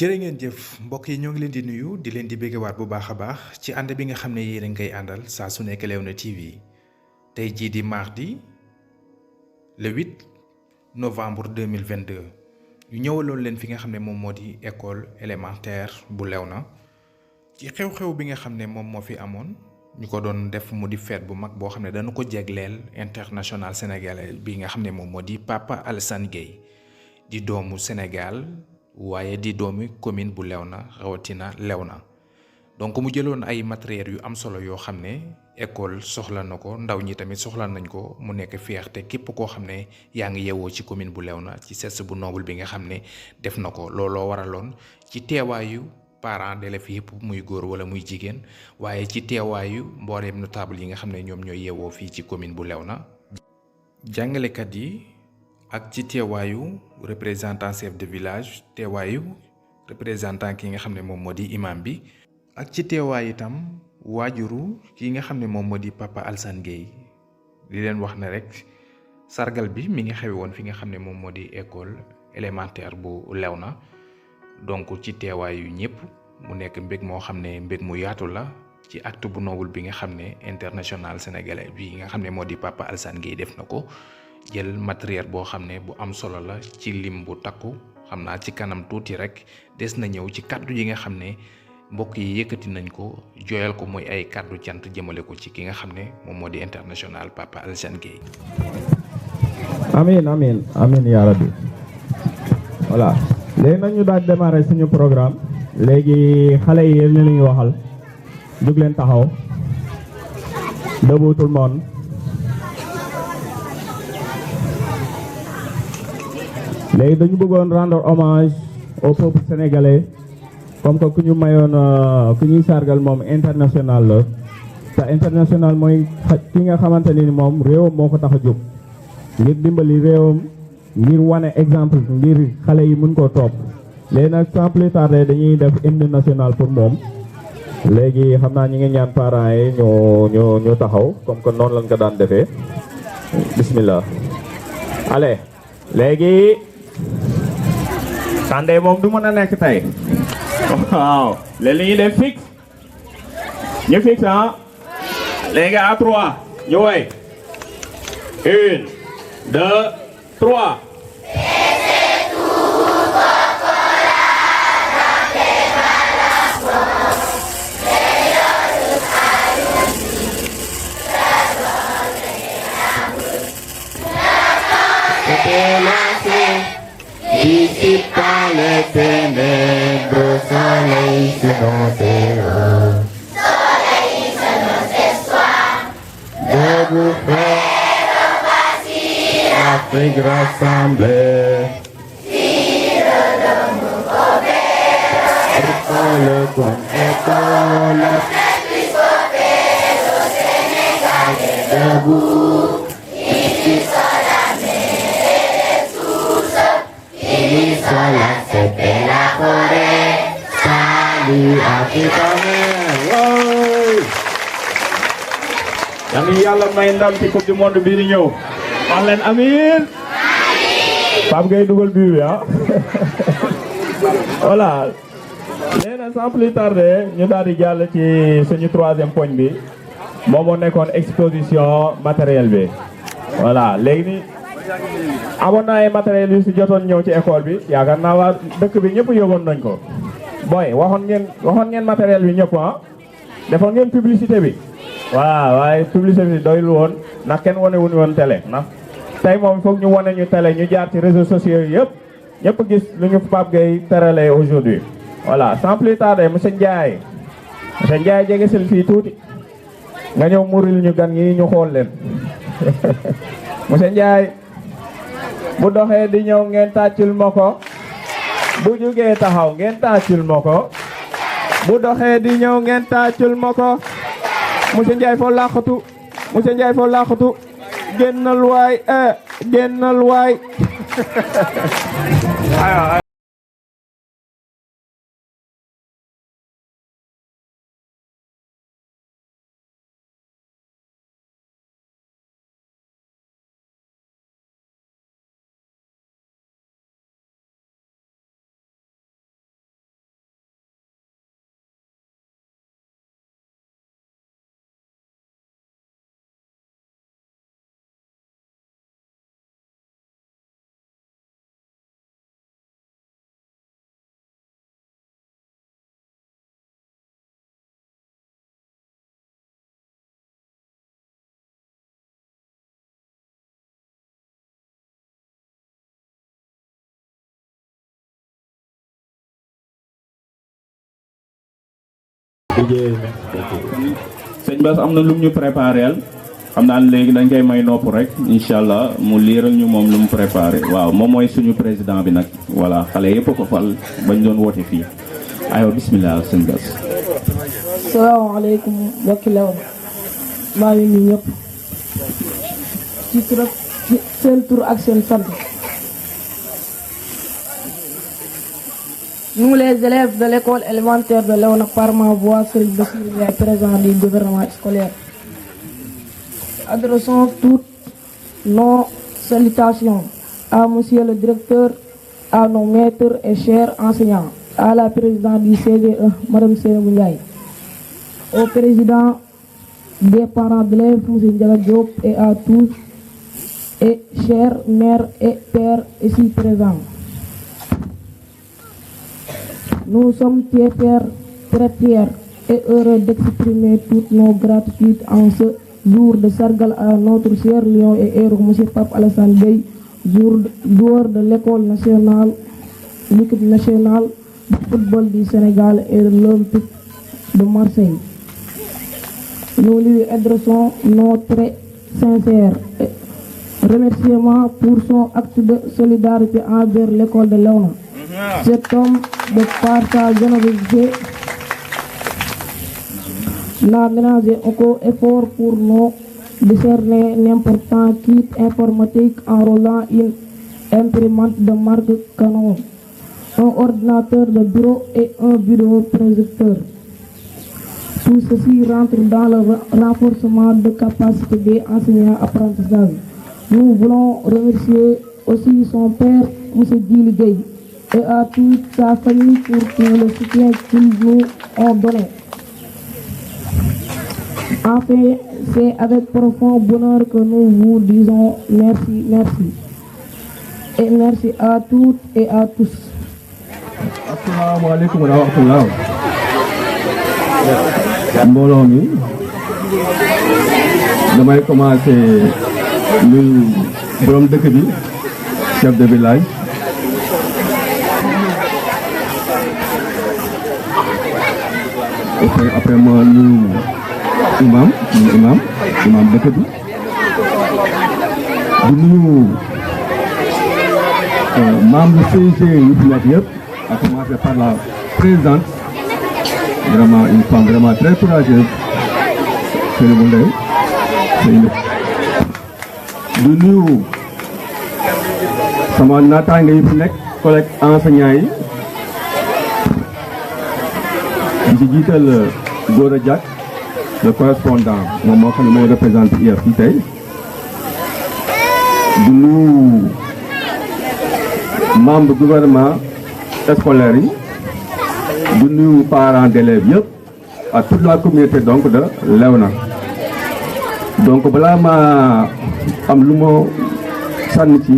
jërë ngeen jëf mbokk yi ñoo ngi leen di nuyu di leen di béggewaat bu baax a baax ci ànd bi nga xam ne yéen a ngi koy àndal saa su nekk Léona TV tey jii di mardi le 8 novembre 2022 ñu ñëwaloon leen fi nga xam ne moom moo di école élémentaire bu Léona ci xew-xew bi nga xam ne moom moo fi amoon ñu ko doon def mu di fête bu mag boo xam ne dañu ko jegleel international sénégalais bi nga xam ne moom moo di Papa Alassane Gueye di doomu Sénégal waaye di doomi commune bu Léona rawatina Léona donc mu jëloon ay matériel yu am solo yoo xam ne école soxla na ko ndaw ñi tamit soxla nañ ko mu nekk fierté képp koo xam ne yaa ngi yewoo ci commune bu Léona ci geste bu noble bi nga xam ne def na ko looloo waraloon ci teewaayu parents d'élèves yëpp muy góor wala muy jigéen waaye ci teewaayu mbooleem notable yi nga xam ne ñoom ñooy yewoo fii ci commune bu Léona jàngalekat yi ak ci teewaayu représentant chef de village teewaayu représentant ki nga xam ne moom moo di imam bi ak ci teewaay itam waajuru ki nga xam ne moom moo di Papa Alassane Gueye di leen wax ne rek sargal bi mi ngi xewe woon fi nga xam ne moom moo di école élémentaire bu Léona donc ci teewaayu ñëpp mu nekk mbég moo xam ne mbég mu yaatu la ci acte bu noble bi nga xam ne international sénégalais bi nga xam ne moo di Papa Alassane Gueye def na ko jël matériel boo xam ne bu am solo la ci lim bu takku xam naa ci kanam tuuti rek des na ñëw ci kaddu yi nga xam ne mbokk yi yëkkati nañ ko jooyal ko mooy ay kaddu cant jëmale ko ci ki nga xam ne moom moo di international Papa Alassane Gueye. amiin yaa rabbi. voilà léegi nag ñu daal démarrer suñu programme. léegi xale yi yéen la ñuy waxal. jóg leen taxaw. debout tout le monde. léegi dañu bëggoon rendre hommage au peuple sénégalais comme que ku ñu mayoon ku ñuy sargal moom international la te international mooy ki nga xamante ni moom réewam moo ko tax a jóg ngir dimbali réewam ngir wane exemple ngir xale yi mën koo topp léegi nag sans plus tarder dañuy def hymne national pour moom léegi xam naa ñi ngi ñaan parents yi ñu taxaw comme que noonu lañ ko daan defee bismillah allez léegi Sandé moom du mën a nekk tey waaw léegi ñuy def fixe ñu fixe léegi à 3 ñu woy 1 2 3 Dissipant les ténèbres, soleil sur nos terres. Soleil sur nos espoirs. Debout frères, voici l'Afrique rassemblée. Tire de nos corbeilles. École comme école. Puisse porter au Sénégal et debout. Ici sur la mer et les sources. Sola c'était la forêt. Salut africain. yal na yàlla may ndam ci coupe du monde bii di ñëw. wax leen amiin. Pape Gueye dugal bii bi voilà. léegi nag sans plus tarder ñu daal di jàll ci suñu troisième poñ bi. moom moo nekkoon exposition matériel bi. voilà léegi nii. amoon na ay matériel yu si jotoon ñëw ci école bi yaakaar naa waa dëkk bi ñëpp yóbboon nañ ko boy waxoon ngeen matériel bi ñëpp defoon ngeen publicité bi waaw waaye publicité bi doyul woon ndax kenn wane wuñu woon télé ndax tey moom foog ñu wane ñu télé ñu jaar ci réseaux sociaux yi yëpp ñëpp gis lu ñu Pape Gueye teralee aujourd'hui voilà sans plus tarder monsieur Ndiaye jege sil fii tuuti nga ñëw muril ñu gan yi ñu xool leen monsieur Ndiaye bu doxee di ñëw ngeen tàccul ma ko bu jugee taxaw ngeen tàccul ma ko bu doxee di ñëw ngeen tàccul ma ko monsieur Ndiaye foo làqatu génnal waay sëñ Bass am na lu ñu préparé xam naa ne léegi dañ koy may nopp rek incha allah mu liiral ñu moom lu mu préparé waaw moom mooy suñu président bi nag voilà xale yëpp ko fal bañ doon woote fii aywa bismillah sëñ Bass. salaamaaleykum mbokki Léona maa ngi nuyu ñëpp ci tur seen tur ak seen sant. Nous les élèves de l'école élémentaire de Léona par ma voix, Serigne Bassirou Ndiaye, président du gouvernement scolaire, adressons toutes nos salutations à monsieur le directeur, à nos maîtres et chers enseignants, à la présidente du CGE, madame Seynabou Ndiaye, au président des parents d'élèves, monsieur Ndiaga Diop, et à tous et chers mères et pères ici présents. Nous sommes très fiers et heureux d'exprimer toutes nos gratitudes en ce jour de sargal à notre cher lion et héros, M. Pape Alassane Gueye, joueur de l'école nationale, l'équipe nationale de football du Sénégal et de l'Olympique de Marseille. Nous lui adressons nos très sincères remerciements pour son acte de solidarité envers l'école de Léona. Cet homme, de par sa générosité, n'a ménagé aucun effort pour nous décerner l'important kit informatique enrôlant une imprimante de marque Canon, un ordinateur de bureau et un vidéoprojecteur. Tout ceci rentre dans le renforcement de capacité des enseignants apprentissages. Nous voulons remercier aussi son père, M. Djili Gueye, et à toute sa famille pour tout le soutien qu'ils nous ont donné. Enfin, c'est avec profond bonheur que nous vous disons merci, merci. Et merci à toutes et à tous. Assalamu alaikum wa rahmatullah. Mbooloo mi damay commencer nuyu borom dëkk bi, chef de village. Après ma nuyu imam dëkk bi. Di nuyu membre CG yu fi nekk yëpp, à commencer par la présidente, vraiment une femme vraiment très courageuse, Seynabou Ndiaye. Di nuyu sama naataange yi fi nekk, collègues enseignants yi, di ci jiital Gora Diack, le correspondant, moom moo xam ne mooy représenté hier fii tey. Di nuyu membre gouvernement scolaire yi, di nuyu parents d'élèves yëpp, à toute la communauté donc de Léona. Donc balaa ma am lu ma sànni ci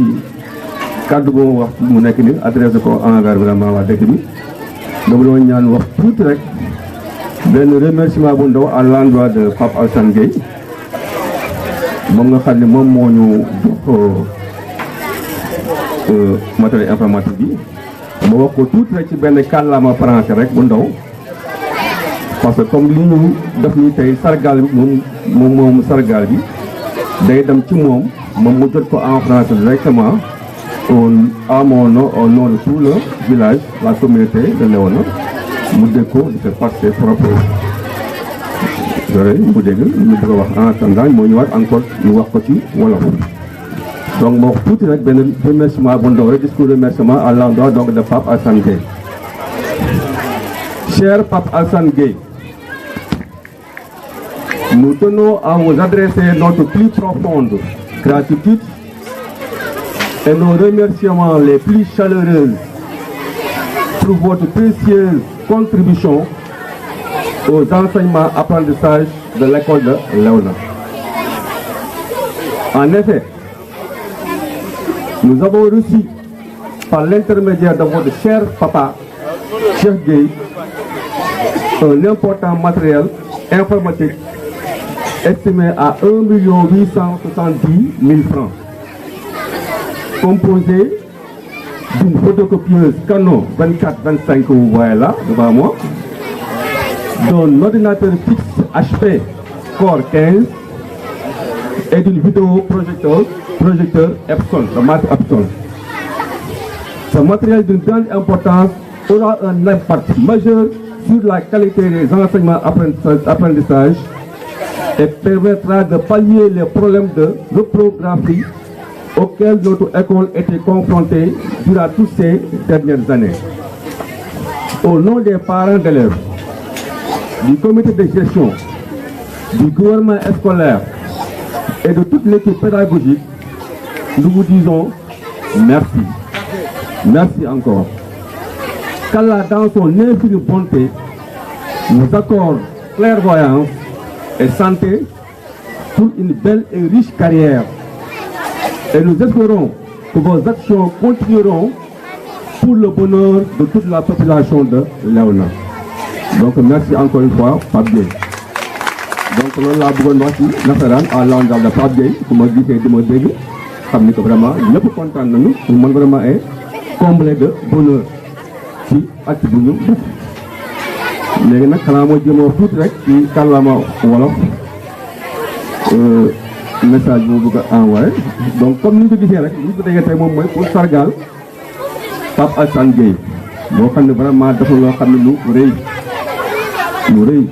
kàddu boo wax mu nekk ni adressé ko envers vraiment waa dëkk bi, dama doon ñaan wax tuuti rek benn remerciement bu ndaw à l'endroit de Pape Alassane Gueye, moom nga xam ne moom moo ñu jox matériel informatique bi. Ma wax ko tuuti rek ci benn kàllaama français rek bu ndaw, parce que comme li ñu def ni tey sargal bi moom sargal bi day dem ci moom mu jot ko en français directement à mon nom, au nom de tout le village, la communauté de Léona, mu dégg ko di faire passer propre oreille mu dégg ñu bëgg a wax en attendant moo ñëwaat encore ñu wax ko ci wolof. Donc ma wax tuuti rek benn remerciement bu ndaw rek, discours de remerciement à l'endroit donc de Pape Alassane Gueye. Cher Pape Alassane Gueye, nous tenons à vous adresser notre plus profonde gratitude et nos remerciements les plus chaleureux pour votre précieuse contribution aux enseignements apprentissages de l'école de Léona. En effet, nous avons reçu par l'intermédiaire de votre cher papa, Cheikh Gueye, un important matériel informatique estimé à 1 870 000 francs, composé d'une photocopieuse Canon 24-25 que vous voyez là devant moi, d'un ordinateur fixe HP Core 15 et d'une vidéoprojecteur Epson, la marque Epson. Ce matériel d'une grande importance aura un impact majeur sur la qualité des enseignements apprentissage et permettra de pallier les problèmes de reprographie auxquels notre école était confrontée durant toutes ces dernières années. Au nom des parents d'élèves, du comité de gestion, du gouvernement scolaire et de toute l'équipe pédagogique, nous vous disons merci. Merci encore. Qu'Allah, dans son infinie bonté, nous accorde clairvoyance et santé pour une belle et riche carrière. Et nous espérons que vos actions continueront pour le bonheur de toute la population de Léona. Donc merci encore une fois, Pape Gueye. Donc loolu laa bëggoon wax ci nasaraan à l'endroit de Pape Gueye su ma gisee di ma dégg xam ni que vraiment ñëpp kontaan nañu pour man vraiment est comblé de bonheur ci acte bu ñu def. léegi nag xanaa moo jéem a wax tuuti rek ci kàllaama wolof message bu bëgg a envoyé donc comme ni ñu ko gisee rek li ñu ko déggee tey moom mooy pour sargal Pape Alassane Gueye boo xam ne vraiment dafa loo xam ne lu rëy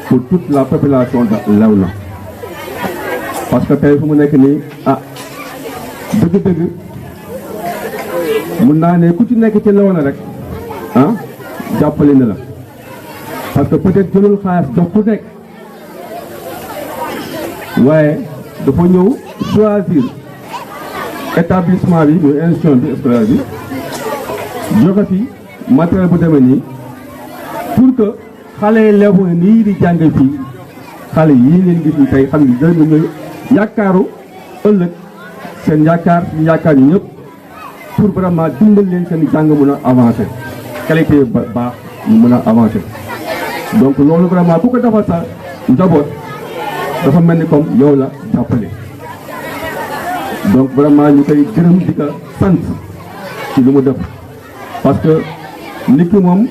pour toute la population de Léona parce que tey fu mu nekk nii dëgg-dëgg mun naa ne ku ci nekk ci Léona rek jàppale na la parce que peut-être jëlul xaalis jox ku nekk waaye dafa ñëw choisir établissement bi muy institution bi scolaire bi joxe fi matériel bu demee nii pour que xale yi Léona nii di jàng fii xale yii ngeen gis ni tey xam ni dañu ñëw yaakaaru ëllëg seen yaakaar ñu yaakaar ñu ñëpp pour vraiment dimbal leen seen jàng mën a avancer qualité baax ñu mën a avancer donc loolu vraiment ku ko defal sa njaboot dafa mel ni comme yow la jàppale donc vraiment ñu koy gërëm di ko sant ci lu mu def parce que nit ki moom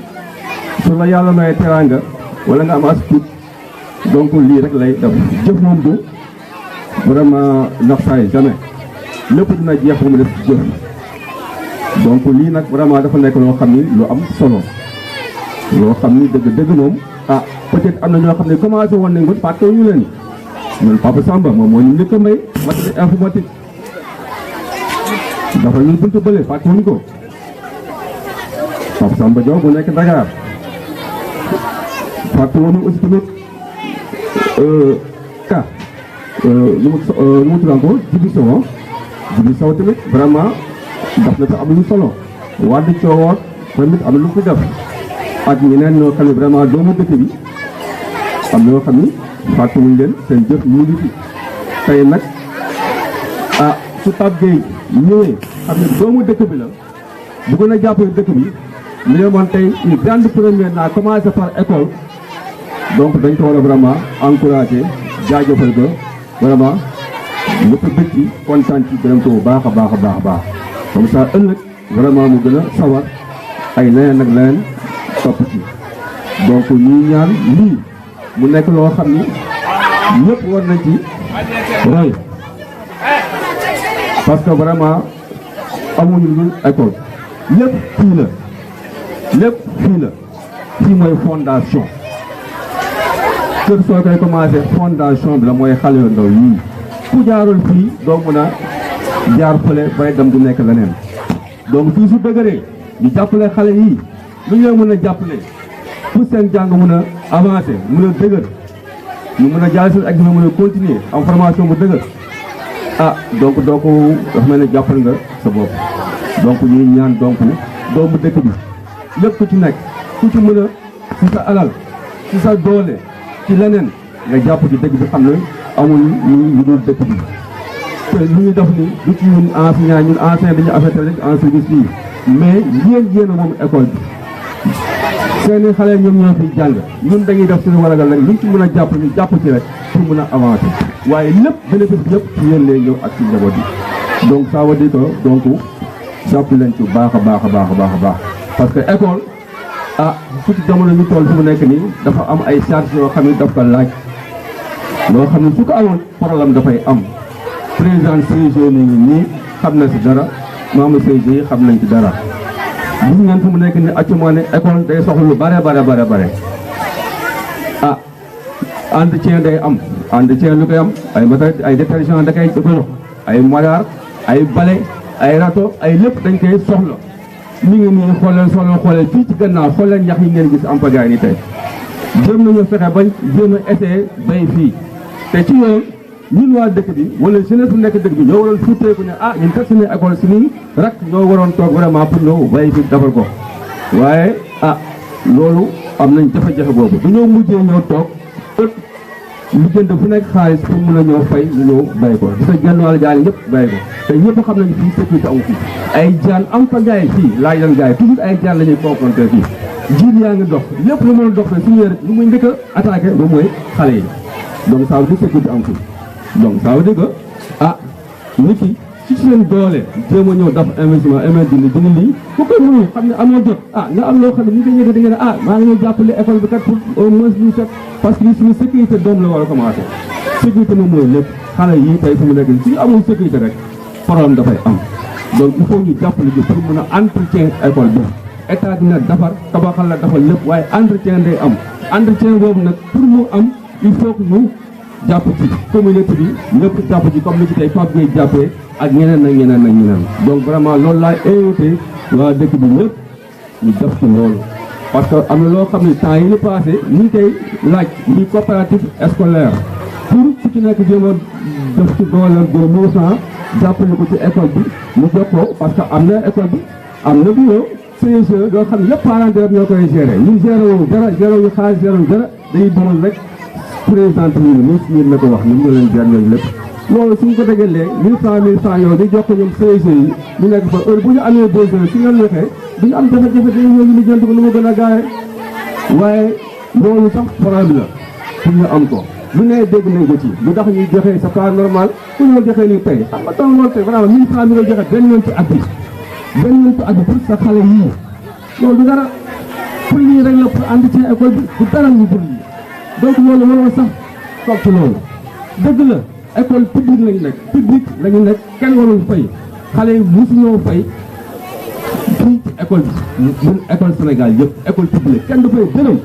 su la yàlla may teraanga wala nga am as tuut donc lii rek lay def jëf moom du vraiment naxsaay jamais lépp dina jeex ba mu def jëf donc lii nag vraiment dafa nekk loo xam ni lu am solo loo xam ni dëgg moom peut-être am na ñoo xam ne commencé woon nañ ko fàtte ñu leen man Papa Samba moom moo ñu njëkk a may matériel informatique dafa ñun buntu bële fàtte wuñ ko Papa Samba Diop bu nekk Dakar fàtte woon aussi tamit nu mu tudd encore Djibi Sow tamit vraiment daf na fa am lu solo wàllu coowoot tamit am na lu ko def ak ñeneen ñoo xam ne vraiment doomu dëkk bi am na ñoo xam ni fàttewuñ leen seen jëf ñu ngi fi tey nag su Pape Gueye ñëwee xam ne doomu dëkk bi la bu gën a jàppale dëkk bi ñu ne moon tey une grande première naa commencé par école donc dañ ko war a vraiment encouragé jaajëfal ko vraiment ñëpp a bëgg ci kontaan ci gërëm ko bu baax a baax a baax a baax comme ça ëllëg vraiment mu gën a sawar ay leneen ak leneen topp ci donc ñuy ñaan lii mu nekk loo xam ni ñëpp war nañ ci roy parce que vraiment amuñu lu école lépp fii la fii mooy fondation kër soo koy commencé fondation bi la mooy xale yu ndaw yii ku jaarul fii doo mën a jaar fële bay dem du nekk leneen donc fii su dëgëree ñu jàppale xale yii lu ñu mën a jàppale pour seen jàng mën a avancer mën a dëgër ñu mën a jaar seen examen mën a continuer am formation bu dëgër donc dafa mel ne jàppal nga sa bopp donc ñuy ñaan donc doomu dëkk bi lépp ku ci nekk ku ci mën a ci sa alal ci sa doole ci leneen nga jàpp ci dëkk bi xam ne amul ñu dul dëkk bi te lu ñu def ni du ci ñun enseignant ñun enseignant dañu affecté rek en service fii mais yéen a moom école bi seeni xale ñoom ñoo fi jàng ñun dañuy def suñu waragal rek luñ ci mën a jàpp ñu jàpp ci rek pour mën a avancer waaye lépp bénéfice bi yëpp ci yéen lay ñëw ak ci njaboot yi donc ça veut dire que donc jàpp leen ci baax a baax parce que école fukki jamono ñu toll fi mu nekk nii dafa am ay charges yoo xam ne daf ko laaj loo xam ne su ko amoon problème dafay am président CG ni nii xam na si dara membre CG yi xam nañ ci dara gis ngeen fi mu nekk nii actuellement ne école day soxla lu bare entretien day am entretien lu koy am ay matériel ay détergent da koy jox ay madaar ay bale ay râteau ay lépp dañ koy soxla mi ngi nii xooleen fii ci gannaaw xooleen ñax yi ngeen gis am pagaay ni tey jéem nañu fexe bañ jéem a essayé bay fii te ci yoon ñun waa dëkk bi wala jeunesse bu nekk dëkk bi ñoo waroon futteeku ne ñun kat suñu école suñuy rak ñoo waroon toog vraiment pour ñëw bay fii defal ko waaye loolu am nañ jafe-jafe boobu dañoo mujjee ñëw toog lu jënd fu nekk xaalis pour mën a ñëw fay ñu ñëw bay ko gis nga genn wàll gaal ñëpp bay ko te ñëpp xam nañu fii sécurité amu fii ay jaan am fa gaay fii laaj leen gaay toujours ay jaan la ñuy confronté fii jiir yaa ngi dox lépp lu mën a dox suñu yëre lu muy njëkk a attaqué ba mooy xale yi donc ça veut dire sécurité am fii donc ça veut dire que nit ki ci seen doole jéem a ñëw def investissement dina lii ku ko mënul xam ne amoo jot nga am loo xam ne ñu ngi koy yëkkati nga ne maa ngi ñëw jàppale école bi kat pour au moins ñu set parce que suñu sécurité doom la war a commencé sécurité moom mooy lépp xale yi tey fu mu nekk suñu amul sécurité rek problème dafay am donc il faut ñu jàppale ji pour mën a entretien école bi état dina defar tabaxal la defal lépp waaye entretien day am entretien boobu nag pour mu am il faut que ñu jàpp ci communauté bi ñëpp jàpp ci comme ni ci tey Pape Gueye jàppee ak ñeneen donc vraiment loolu laay invité waa dëkk bi ñëpp ñu def ci loolu parce que am na loo xam ne temps yi ñu passé ñu ngi koy laaj ñuy coopérative scolaire pour ku ci nekk jéem a def ci dooleel de 1000 francs jàppale ko ci école bi mu jox ko parce que am na école bi am na bureau CSE doo xam ne lépp parents d'élèves ñoo koy gérer ñu gérer wu dara gérer wu xaalis gérer wu dara dañuy demal rek présidente ñu ñun na ko wax ñu leen gérer lépp loolu suñ ko dégalee 1000 francs yow di jox ko ñoom CSE yi ñu nekk fa heure bu ñu amee besoin si ngeen waxee duñu am jafe-jafe dañu ñëw ñu lijjanti ko nu ma gën a gaawe waaye loolu sax problème la pour ñu am ko lu ne dégg nañ ko ci lu tax ñuy joxe c'est pas normal ku ñoo joxee nii tey xam nga toll loolu tey vraiment 1000 francs mi nga joxe benn yoon ci at bi pour sa xale yii loolu du dara pour lii rek la pour entretien école bi du dara ñu pour lii donc loolu waroo sax toog ci loolu dëgg la école publique lañu nekk kenn warul fay xale yi mosuñoo fay fii ci école bi ñun école Sénégal yëpp école publique kenn du fay dërëm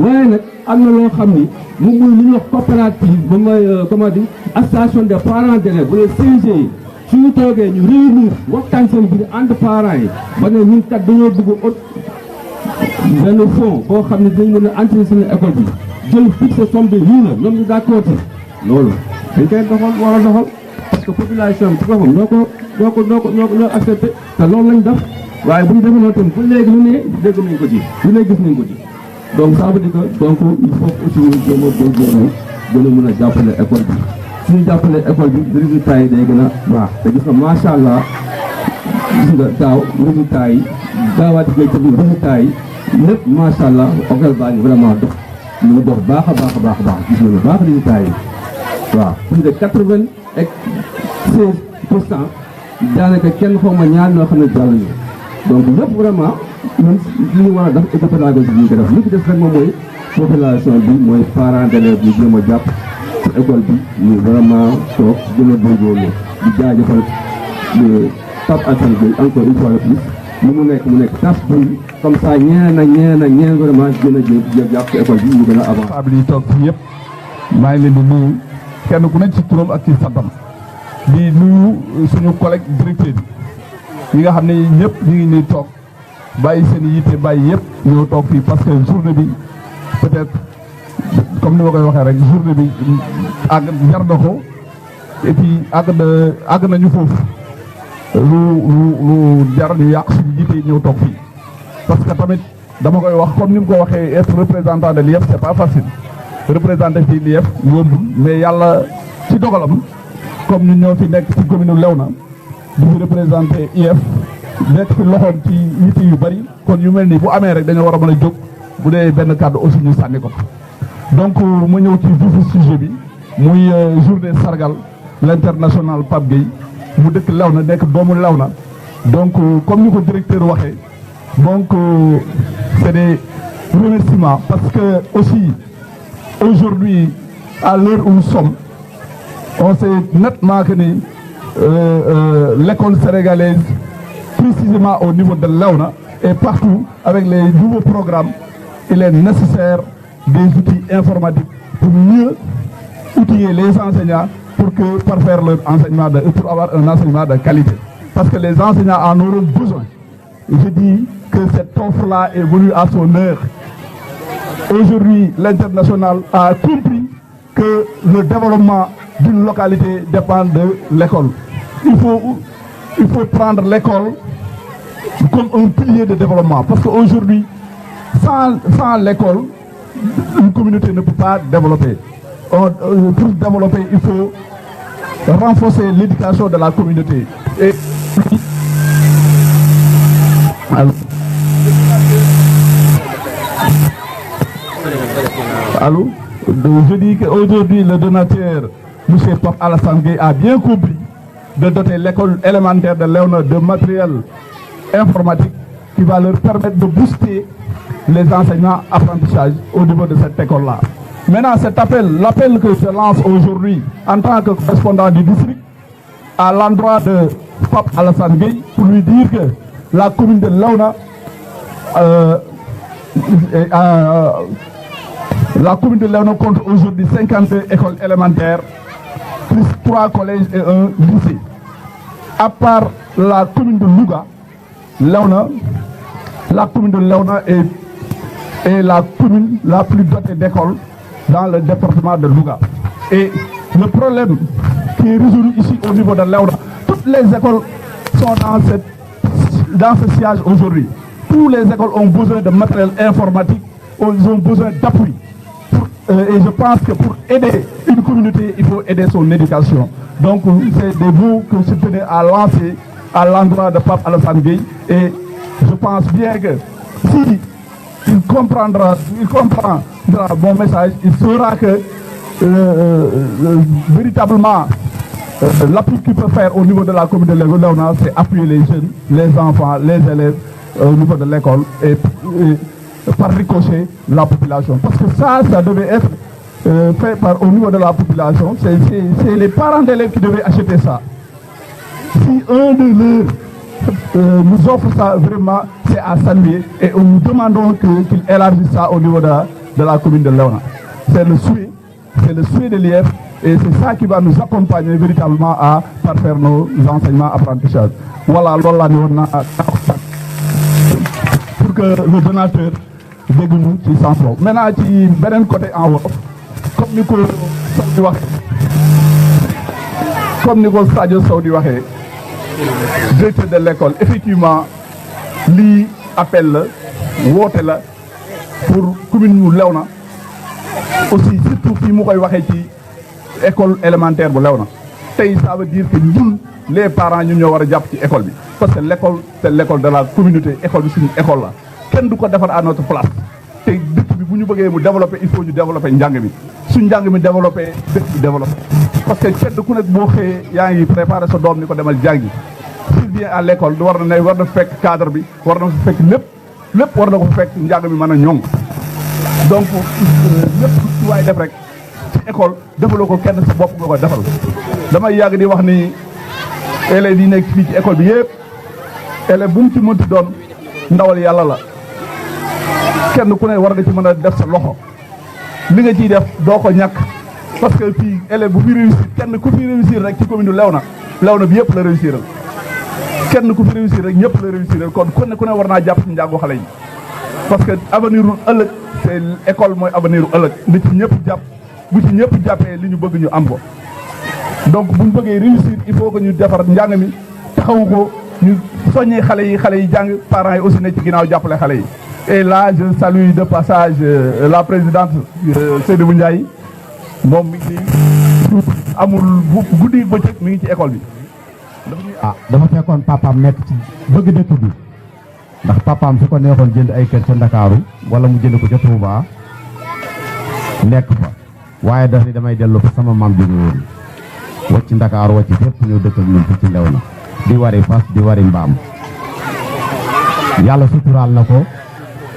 waaye nag am na loo xam ni moom mooy li ñuy wax coopérative ba mooy comment dire association des parents d'élèves bu dee CG yi suñu toogee ñu réunir waxtaan seen biir entre parents yi ba ne ñun kat dañoo bëgg benn fonds boo xam ne dinañ mën a entrer suñu école bi jël fixé somme bi lii la ñoom ñu d'accord ci loolu dañ koy doxal war a doxal parce que population bi ci boppam ñoo accepté te loolu lañ def waaye bu ñu defee tam bu léegi lu ne dégg nañ ko ci lu ne gis nañ ko ci donc ça veut dire que donc il faut aussi ñu jéem a góorgóorlu gën a mën a jàppale école bi suñu jàppale école bi résultats yi day gën a baax te gis nga macha allah gis nga daaw résultats yi daawaati gay tamit résultats yi lépp macha allah école baa ngi vraiment dox ñu ngi dox baax a baax gis nañu baax résultats yi waaw plus de 96% daanaka kenn xaw ma ñaar ñoo xam ne jàll ñu donc lépp vraiment ñun li ñu war a def éco pédagogique bi ñu ko def li ci def rek moom mooy population bi mooy parents d'élèves bi jéem a jàpp ci école bi ñu vraiment toog gën a góorgóorlu di jaajëfal Pape Alassane Gueye encore une fois de plus lu mu nekk tas bi comme ça ñeneen vraiment gën a jàpp ci école bi ñu gën a avancer. table yi toog fii yëpp maa ngi leen di nuyu kenn ku nekk ci turam ak ci santam di nuyu suñu collègue directeur bi ñi nga xam ne ñëpp ñu ngi nii toog bàyyi seen yitte bàyyi yëpp ñoo toog fii parce que journée bi peut-être comme ni ma koy waxee rek journée bi àgg jar na ko et puis àgg nañu foofu lu jar ñu yàq suñu yitte ñëw toog fii parce que tamit dama koy wax comme ni mu ko waxee être représentant de l'IEF c'est pas facile représenter fii l'IEF yombul mais yàlla ci dogalam comme ñu ñoo fi nekk ci commune Léona di fi représenter IEF nekk fi loxoom ci yitte yu bari kon yu mel nii bu amee rek dañoo war a mën a jóg bu dee benn kàddu aussi ñu sànni ko donc mu ñëw ci vifu sujet bi muy journée sargal l'international Pape Gueye mu dëkk Léona nekk doomu Léona donc comme ni ko directeur waxee donc c'est des remerciements parce que aussi aujourd'hui, à l'heure où nous sommes, on sait nettement que l'école sénégalaise, précisément au niveau de Léona et partout avec les nouveaux programmes, il est nécessaire des outils informatiques pour mieux outiller les enseignants pour faire leur enseignement, pour avoir un enseignement de qualité. Parce que les enseignants en auront besoin. Je dis que cette offre-là est venue à son heure. Aujourd'hui, l'international a compris que le développement d'une localité dépend de l'école. Il faut prendre l'école comme un pilier de développement. Parce qu'aujourd'hui, sans l'école, une communauté ne peut pas développer. Pour développer, il faut renforcer l'éducation de la communauté. Et allô? Je dis qu'aujourd'hui, le donateur, M. Pape Alassane Gueye, a bien compris de doter l'école élémentaire de Léona de matériel informatique qui va leur permettre de booster les enseignements apprentissage au niveau de cette école-là. Maintenant, l'appel que je lance aujourd'hui en tant que correspondant du district à l'endroit de Pape Alassane Gueye pour lui dire que la commune de Léona compte aujourd'hui 52 écoles élémentaires, plus 3 collèges et un lycée. À part la commune de Louga, la commune de Léona est la commune la plus dotée d'écoles dans le département de Louga. Et le problème qui est résolu ici au niveau de Léona, toutes les écoles sont dans ce siège aujourd'hui. Toutes les écoles ont besoin de matériel informatique, ils ont besoin d'appui. Et je pense que pour aider une communauté, il faut aider son éducation. Donc c'est des mots que je tenais à lancer à l'endroit de Pape Alassane Gueye. Et je pense bien que si il comprend mon message, il saura que véritablement l'appui qu'il peut faire au niveau de la commune de Léona, c'est appuyer les jeunes, les enfants, les élèves au niveau de l'école et par ricochet la population. Parce que ça devait être fait au niveau de la population. C'est les parents d'élèves qui devaient acheter ça. Si un de leurs nous offre ça, vraiment, c'est à saluer. Et nous demandons qu'il élargisse ça au niveau de la commune de Léona. C'est le souhait de l'IF. Et c'est ça qui va nous accompagner véritablement à parfaire nos enseignements apprentissages. Voilà, pour que le donateur dégg ñu ci sens boobu. Maintenant ci beneen côté en wolof comme ni ko Sadio Sow di waxee directeur de l'école, effectivement lii appel la woote la pour commune ñu Léona aussi surtout fii mu koy waxee ci école élémentaire bu Léona tey ça veut dire que ñun les parents ñun ñoo war a jàpp ci école bi parce que l'école c'est l'école de la communauté. École bi suñu école la kenn du ko defar à notre place te dëkk bi bu ñu bëggee mu développer il faut ñu développer njàng mi suñ njàng mi développer dëkk bi développer parce que kenn ku nekk boo xëyee yaa ngi préparer sa doom ni ko demal jàngi s'il vient à l'école war na fekk cadre bi war na fekk lépp war na ko fekk njàng mi mën a ñoŋ donc lépp lu waay def rek ci école defaloo ko kenn sa bopp nga ko defal. damay yàgg di wax ni élèves yi nekk fii ci école bi yëpp élève bu mu ci mënti doon ndawal yàlla la kenn ku ne war nga ci mën a def sa loxo li nga ciy def doo ko ñàkk parce que fii élève bu fi réussir kenn ku fi réussir rek ci commune du Léona bi yëpp la réussiral kenn ku fi réussir rek ñëpp la réussiral kon ku ne war naa jàpp ci njàngu xale yi parce que avenir u ëllëg c'est école mooy avenir u ëllëg nda ci ñëpp jàpp bu ci ñëpp jàppee li ñu bëgg ñu am ko donc buñ bëggee réussir il faut que ñu defar njàng mi taxawu ko ñu soññee xale yi jàng parents yi aussi ne ci ginnaaw jàppale xale yi. Et là je salue de passage la présidente Seydou Ndiaye moom mi ngi amul guddi bëccëg mi ngi ci école bi. dafa fekkoon papaam nekk ci bëgg dëkk bi ndax papaam su ko neexoon jënd ay kër ca Ndakaaru wala mu jënd ko ca Touba nekk fa waaye daf ni damay dellu fa sama maam jóge woon wacc Ndakaaru wacc fépp ñëw dëkk ak ñun fi ci Léona di wari fas di wari mbaam yàlla suturaal na ko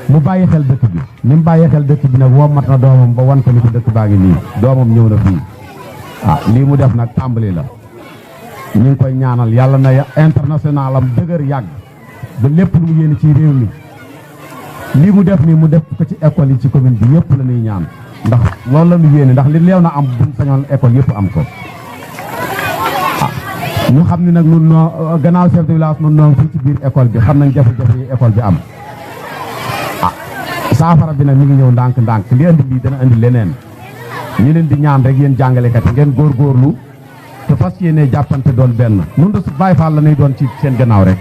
mu bàyyi xel dëkk bi ni mu bàyyi xel dëkk bi nag wommat na doomam ba wan ko ni ko dëkk baa ngi nii doomam ñëw na fii lii mu def nag tàmbali la ñu ngi koy ñaanal yàlla na international am dëgër yàgg ba lépp lu mu yéene ci réew mi lii mu def nii mu def ko ci école yi ci commune bi yëpp la ñuy ñaan ndax loolu la ñu yéene ndax li leew na am buñ sañoon école yëpp am ko ñu xam ne nag nun noo gannaaw chef de village nun noo fii ci biir école bi xam nañ jafe-jafe yi école bi am saafara bi nag mi ngi ñëw ndànk-ndànk li indi lii dana indi leneen ñu leen di ñaan rek yéen jàngalekat yi ngeen góorgóorlu te fas yéene jàppante doon benn nun da Baay Faal la ñuy doon ci seen gannaaw rek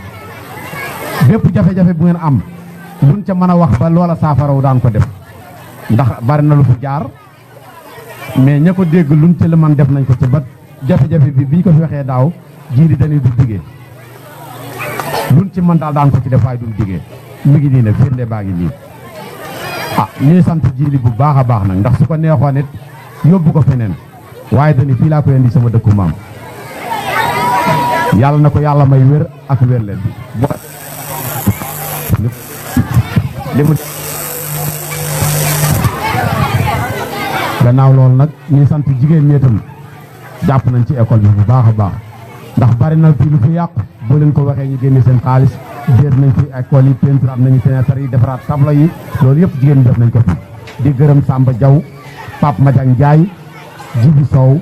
bépp jafe-jafe bu ngeen am luñ ca mën a wax ba loola saafarawu daan ko def ndax bari na lu fi jaar mais ña ko dégg luñ ca la man def nañ ko ci ba jafe-jafe bi biñ ko fi waxee daaw jiili dañuy du digee luñ ci mën daal daan ko ci def waaye duñ digee mi ngi nii nag firnde baa ngi nii ñuy sant jiili bu baax a baax nag ndax su ko neexoon it yóbbu ko feneen waaye dañu fii laa koy indi sama dëkku maam yàlla na ko yàlla may wér ak wér leen bi li mu gannaaw loolu nag ñuy sant jigéen ñi itam jàpp nañ ci école bi bu baax a baax ndax bari na fii lu fi yàqu boo leen ko waxee ñu génne seen xaalis déet nañ fi école yi peinture am nañu fenêtre yi defaraat tableau yi loolu yëpp jigéen ñi def nañ ko fi di gërëm Samba Diaw Pape Madiang Ndiaye Jibi Sow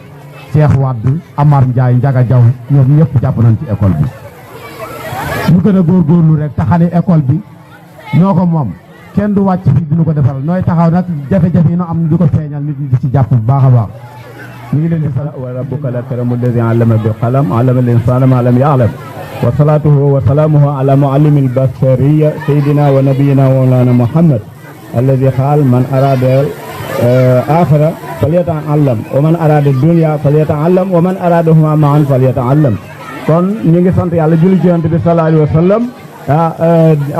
Cheikh Wade Amar Ndiaye Ndiaga Diaw ñoom ñëpp jàpp nañ ci école bi ñu gën a góorgóorlu rek taxane école bi ñoo ko moom kenn du wàcc fii dina ko defaral nooy taxaw nag jafe-jafe yi no am na di ko feeñal nit ñi di ci jàpp bu baax a baax ñu ngi leen di sant wa rabbuka al-akramu alladi allama bil qalam allama al-insana ma lam ya'lam wa salatuhu wa salamuhu ala muallimil bashariyya sayyidina wa nabiyyina wa mawlana muhammad alladi qaal man arada akhira falyata'allam wa man arada dunya falyata'allam wa man aradahuma ma'an falyata'allam kon ñu ngi sant yàlla julli ci yonent bi sallallahu alayhi wa sallam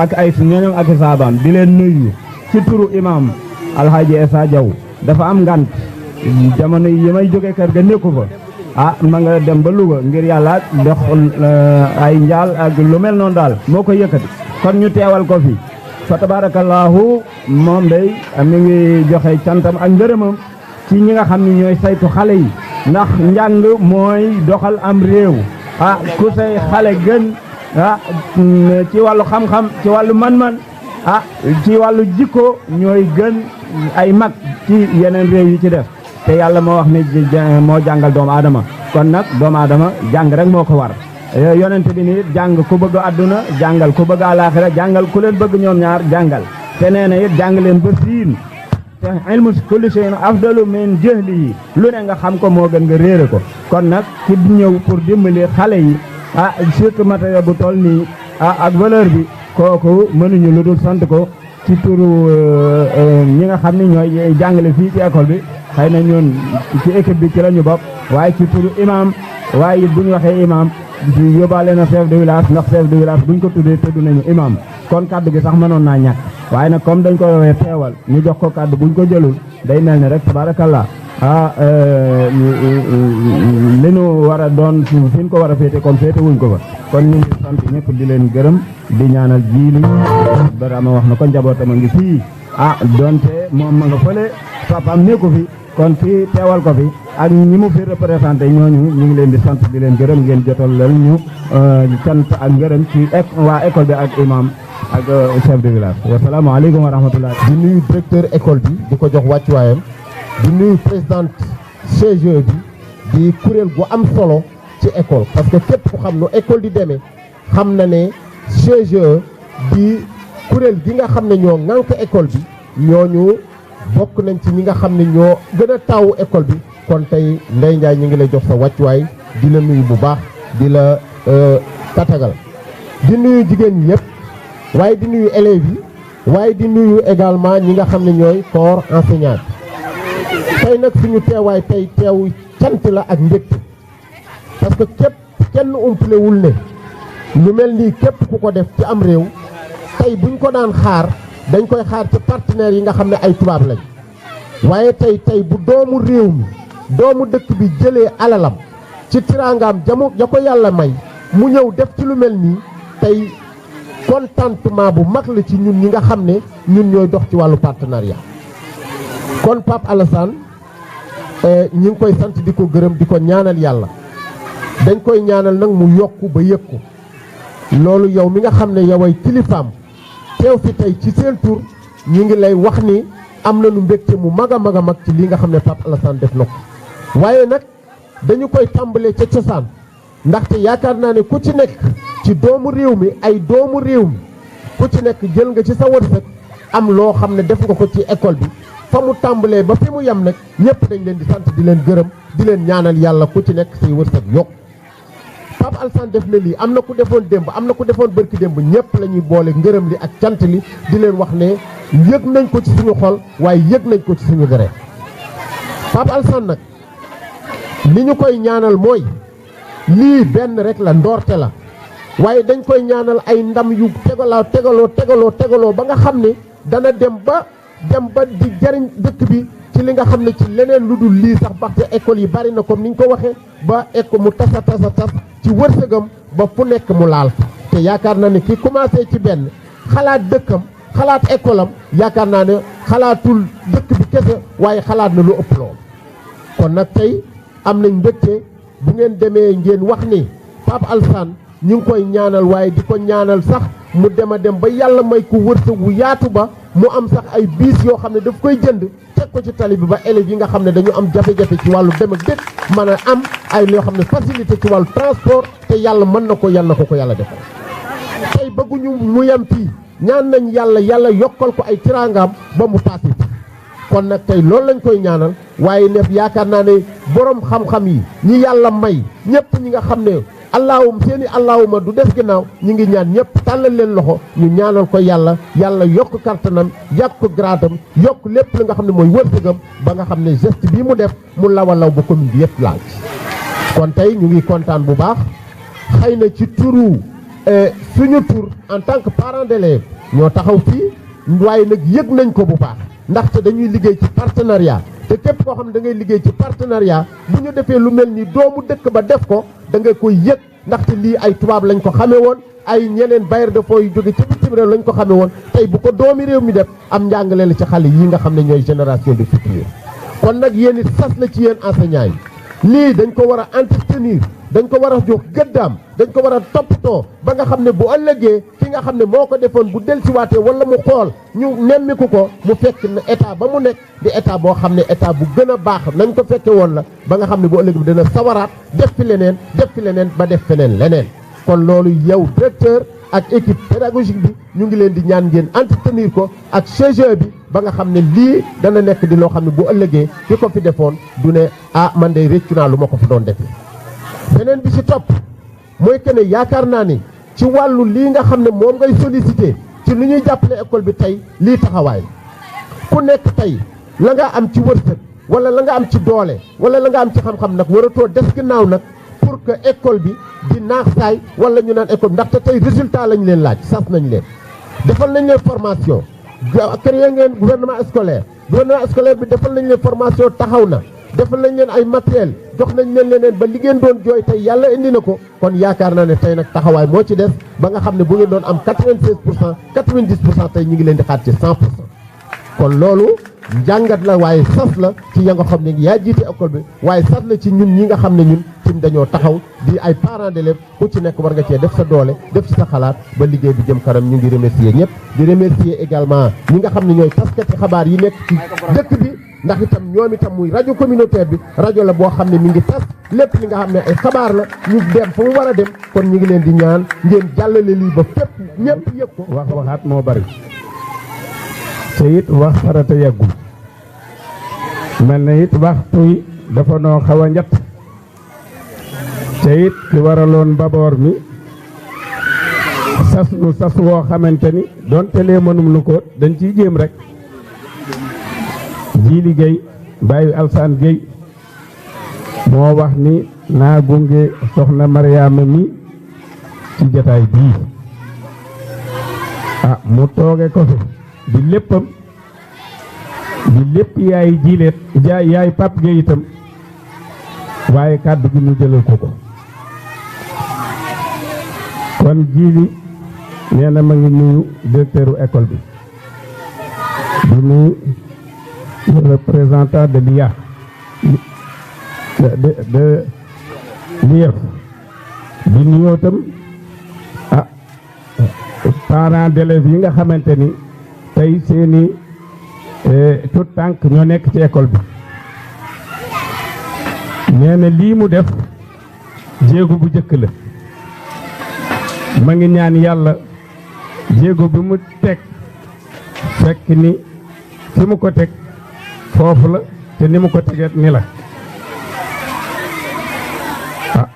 ak ay su ñoñom ak saabaam di leen nuyu ci turu imam Alhaji Essa Diaw dafa am ngant jamono yi may jógee kër ga nekku fa ma nga dem ba Louga ngir yàlla dox ay njaal ak lu mel noonu daal moo ko yëkkati kon ñu teewal ko fi fa tabarakallahu moom day mi ngi joxe cantam ak ngërëmam ci ñi nga xam ne ñooy saytu xale yi ndax njàng mooy doxal am réew ku say xale gën ci wàllu xam-xam ci wàllu man-man ci wàllu jikko ñooy gën ay mag ci yeneen réew yi ci def te yàlla moo wax ne moo jàngal doomu aadama kon nag doomu aadama jàng rek moo ko war yonent bi ni jàng ku bëgg àdduna jàngal ku bëgg àlaaxira jàngal ku leen bëgg ñoom ñaar jàngal te nee na it jàng leen ba siin te ilmu kulli shay'in afdalu min jahlihi lu ne nga xam ko moo gën nga réere ko kon nag ki ñëw pour dimbali xale yi surtout matériel bu toll nii ak valeur bi kooku mënuñu lu dul sant ko ci turu ñi nga xam ne ñooy jàngale fii ci école bi xëy na ñun ci équipe bi ci la ñu bokk waaye ci turu imam waaye it bu ñu waxee imam yóbbaale na chef de village ndax chef de village buñ ko tuddee tudd nañu imam kon kaddu gi sax mënoon naa ñàkk waaye nag comme dañ ko woowee teewal ñu jox ko kaddu buñ ko jëlul day mel ni rek tabarakallah li ñu war a doon fi ñu ko war a féete kon féete wuñ ko fa kon ñu ngi sant ñëpp di leen gërëm di ñaanal jiili Barama wax na ko njabootam a ngi fii donte moom ma nga fële papaam nekku fi kon fii teewal ko fi ak ñi mu fi représenté ñooñu ñu ngi leen di sant di leen gërëm ngeen jotal leen ñu sant ak ngërëm ci waa école bi ak imam ak chef de village wasalaamaaleykum wa rahmatullah. di nuyu directeur école bi di ko jox wàccuwaayam di nuyu présidente CGE bi di kuréel gu am solo ci école parce que képp ku xam nu école di demee xam na ne CGE di kuréel gi nga xam ne ñoo ŋànk école bi ñooñu bokk nañ ci ñi nga xam ne ñoo gën a taawu école bi kon tey Ndeye Ndiaye ñu ngi lay jox sa wàccuwaay di la nuyu bu baax di la tatagal di nuyu jigéen ñi yëpp waaye di nuyu élèves yi waaye di nuyu également ñi nga xam ne ñooy corps enseignant tey nag suñu teewaay tey teew cant la ak mbégte parce que képp kenn umpalewul ne lu mel nii képp ku ko def ci am réew tey buñ ko daan xaar dañ koy xaar ci partenaires yi nga xam ne ay tubaab lañ waaye tey bu doomu réew mi doomu dëkk bi jëlee alalam ci tiraangaam ja ko yàlla may mu ñëw def ci lu mel nii tey contentement bu mag la ci ñun ñi nga xam ne ñun ñooy dox ci wàllu partenariat kon Pape Alassane ñi ngi koy sant di ko gërëm di ko ñaanal yàlla dañ koy ñaanal nag mu yokku ba yëg ko loolu yow mi nga xam ne yow ay kilifaam teew fi tey ci seen tur ñu ngi lay wax ni am nañu mbégte mu mag a mag a mag ci li nga xam ne Pape Alassane def na ko waaye nag dañu koy tàmbalee ca cosaan ndaxte yaakaar naa ne ku ci nekk ci doomu réew mi ay doomu réew mi ku ci nekk jël nga ci sa wërsëg am loo xam ne def nga ko ci école bi fa mu tàmbalee ba fi mu yem nag ñëpp dañ leen di sant di leen gërëm di leen ñaanal yàlla ku ci nekk say wërsëg yokk Pape Alassane def na lii am na ku defoon démb am na ku defoon bërki démb ñëpp la ñuy boole ngërëm li ak cant li di leen wax ne yëg nañ ko ci suñu xol waaye yëg nañ ko ci suñu deret Pape Alassane nag li ñu koy ñaanal mooy lii benn rek la ndoorte la waaye dañ koy ñaanal ay ndam yu tegaloo ba nga xam ne dana dem ba di jariñ dëkk bi ci li nga xam ne ci leneen lu dul lii sax baxte école yi bari na comme ni ñu ko waxee ba école mu tas ci wërsëgam ba fu nekk mu laal te yaakaar naa ne ki commencé ci benn xalaat dëkkam xalaat école am yaakaar naa ne xalaatul dëkk bi kese waaye xalaat na lu ëpp lool kon nag tey am nañ mbégte bu ngeen demee ngeen wax ni Pape Alassane ñu ngi koy ñaanal waaye di ko ñaanal sax mu dem a dem ba yàlla may ko wërsëg wu yaatu ba mu am sax ay biis yoo xam ne daf koy jënd teg ko ci tali bi ba élèves yi nga xam ne dañu am jafe-jafe ci wàllu dem ak dëkk mën a am ay loo xam ne facilité ci wàllu transport te yàlla mën na ko yàlla ko yàlla defal tey bëgguñu mu yem fii ñaan nañ yàlla yokkal ko ay tiraangaam ba mu paase kon nag tey loolu lañ koy ñaanal waaye ne yaakaar naa ne borom xam-xam yi ñi yàlla may ñëpp ñi nga xam ne seeni allahuma du def ginnaaw ñi ngi ñaan ñëpp tàllal leen loxo ñu ñaanal ko yàlla yokk kartanam yàgg ko gradam yokk lépp li nga xam ne mooy wërsëgam ba nga xam ne geste bii mu def mu law ba commune bi yëpp laal kon tey ñu ngi kontaan bu baax xëy na ci turu suñu tur en tant que parent d'élève ñoo taxaw fii waaye nag yëg nañ ko bu baax ndaxte dañuy liggéey ci partenariat te képp koo xam ne da ngay liggéey ci partenariat bu ñu defee lu mel ni doomu dëkk ba def ko da nga koy yëg ndaxte lii ay tubaab lañ ko xamee woon ay ñeneen bailleurs de fonds yu jóge ci bitim réew lañ ko xamee woon tey bu ko doomi réew mi def am njàngale la ci xale yi nga xam ne ñooy génération de futur kon nag yéen it sas la ci yéen enseignants yi lii dañ ko war a entretenir dañ ko war a jox gëddaam dañ ko war a toppatoo ba nga xam ne bu ëllëgee ki nga xam ne moo ko defoon bu dellusiwaatee wala mu xool ñu nemmiku ko mu fekk ne état ba mu nekk di état boo xam ne état bu gën a baax nañ ko fekke woon la ba nga xam ne bu ëllëg bi dana sawaraat def fi leneen ba def feneen leneen kon loolu yow directeur ak équipe pédagogique bi ñu ngi leen di ñaan ngeen entretenir ko ak CGE bi ba nga xam ne lii dana nekk di loo xam ne bu ëllëgee ki ko fi defoon du ne man day réccu naa lu ma ko fi doon defee beneen bi ci topp mooy que ne yaakaar naa ni ci wàllu lii nga xam ne moom ngay sollicité ci lu ñuy jàppale école bi tey lii taxawaay ku nekk tey la nga am ci wërsëg wala la nga am ci doole wala la nga am ci xam-xam nag waratoo des ginnaaw nag pour que école bi di naax saay wala ñu naan école bi ndaxte tey résultat lañ leen laaj sas nañ leen defal nañ leen formation créé ngeen gouvernement scolaire bi defal nañ leen formation taxaw na defal nañ leen ay matériel jox nañ leen leneen ba li ngeen doon jooy tey yàlla indi na ko kon yaakaar naa ne tey nag taxawaay moo ci des ba nga xam ne bu ngeen doon am 96% 90% tey ñu ngi leen di xaar ci 100% kon loolu njàngat la waaye sas la ci ya nga xam ne yaa jiite école bi waaye sas la ci ñun ñi nga xam ne ñun tim dañoo taxaw di ay parents d'élèves ku ci nekk war nga cee def sa doole def ci sa xalaat ba liggéey bi jëm kanam ñu ngi remercier ñëpp di remercier également ñi nga xam ne ñooy taskati xabaar yi nekk ci dëkk bi ndax itam ñoom itam muy rajo communautaire bi rajo la boo xam ne mi ngi tas lépp li nga xam ne ay xabaar la ñu dem fa mu war a dem kon ñu ngi leen di ñaan ngeen jàllale lii ba fépp ñëpp yëg ko. waxaat moo bari te it wax farata yeggul mel na it waxtu yi dafa noo xaw a njat te it ki waraloon baboor mi sas nu sas woo xamante ni doonte lee mënum nu ko dañ ciy jéem rek Jili Gueye Baye Alassane Gueye moo wax ni naa gunge soxna Mariama mi ci jataay bii mu tooge ko fi di léppam di lépp yaay jileet yaay Pape Gueye itam waaye kàddu gi mu jëlal ko kon Jili nee na ma ngi nuyu directeur école bi di nuyu le représentant de l'IA de l'IEF di nuyoo tam parents d'élèves yi nga xamante ni tey seeni tout tànk ñoo nekk ci école bi nee na lii mu def jéego bu jëkk la ma ngi ñaan yàlla jéego bi mu teg fekk ni fi mu ko teg foofu la te ni mu ko tegeet ni la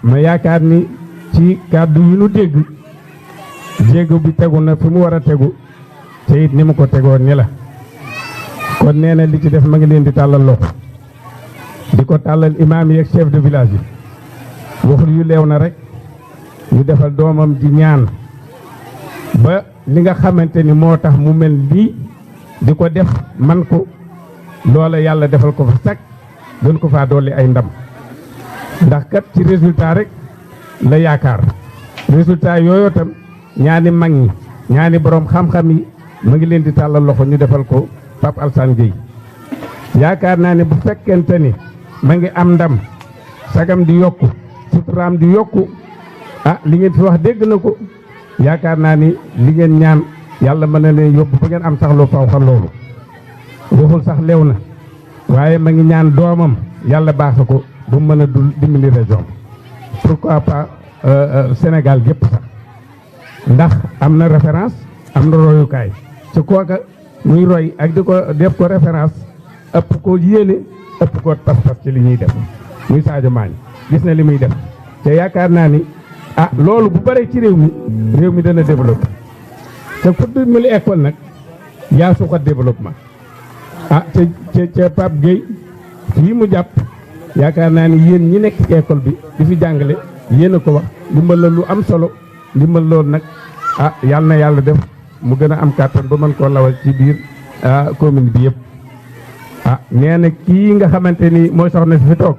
ma yaakaar ni ci kàddu yi nu dégg jéego bi tegu na fi mu war a tegu te it ni mu ko tegoon ni la kon nee na li ci def ma ngi leen di tàllal loxo di ko tàllal imaam yi ak chef de village yi waxul yu leew na rek ñu defal doomam di ñaan ba li nga xamante ni moo tax mu mel lii di ko def man ko loola yàlla defal ko fa sag gën ko faa dolli ay ndam ndax kat ci résultat rek la yaakaar résultat yooyu tam ñaani mag ñi ñaani borom xam-xam yi ma ngi leen di tàllal loxo ñu defal ko Pape Alassane Gueye yaakaar naa ne bu fekkente ni ma ngi am ndam sagam di yokku suturaam di yokku li ngeen fi wax dégg na ko yaakaar naa ni li ngeen ñaan yàlla mën na leen yóbbu ba ngeen am sax lu faw xam loolu waxul sax lew na waaye ma ngi ñaan doomam yàlla baax ko bu mën a dul dimbali région pourquoi pas Sénégal gépp sax ndax am na référence am na royukaay ci kooka muy roy ak di ko def ko référence ëpp ko yéene ëpp ko pas-pas ci li ñuy def muy Sadio Mané gis na li muy def te yaakaar naa ni loolu bu bare ci réew mi dana développé te fu dimbali école nag yaa suuxat développement ca Pape Gueye fii mu jàpp yaakaar naa ni yéen ñi nekk ci école bi di fi jàngale yéen a ko wax ndimbal la lu am solo ndimbal loolu nag yàlla na yàlla def mu gën a am kàttan ba mën koo lawal ci biir commune bi yëpp nee na kii nga xamante ni mooy soxna si fi toog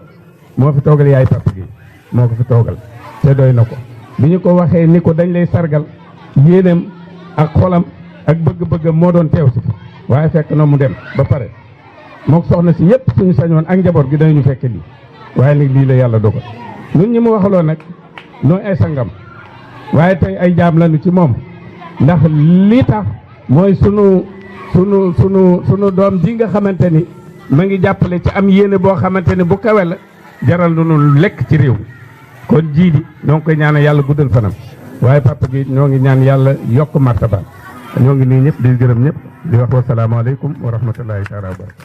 moo fi toogal yaay Pape Gueye moo ko fi toogal te doy na ko bi ñu ko waxee ni ko dañ lay sargal yéenam ak xolam ak bëgg-bëggam moo doon teew si waaye fekk na mu dem ba pare mook soxna si yëpp suñu sañoon ak njaboot gi dañu fekk lii waaye nag lii la yàlla dogal ñun ñi mu waxaloo nag nooy ay sangam waaye tey ay jaam lañu ci moom ndax lii tax mooy sunu doom ji nga xamante ni ma ngi jàppale ci am yéene boo xamante ni bu kawe la jaral nu lekk ci réew mi kon jiidi ñoo ngi koy ñaan yàlla guddal fanam waaye papa gi ñoo ngi ñaan yàlla yokk martaba ñoo ngi nii ñëpp di gërëm ñëpp di wax wasalaamaaleykum wa rahmatullahi taala wa barakatu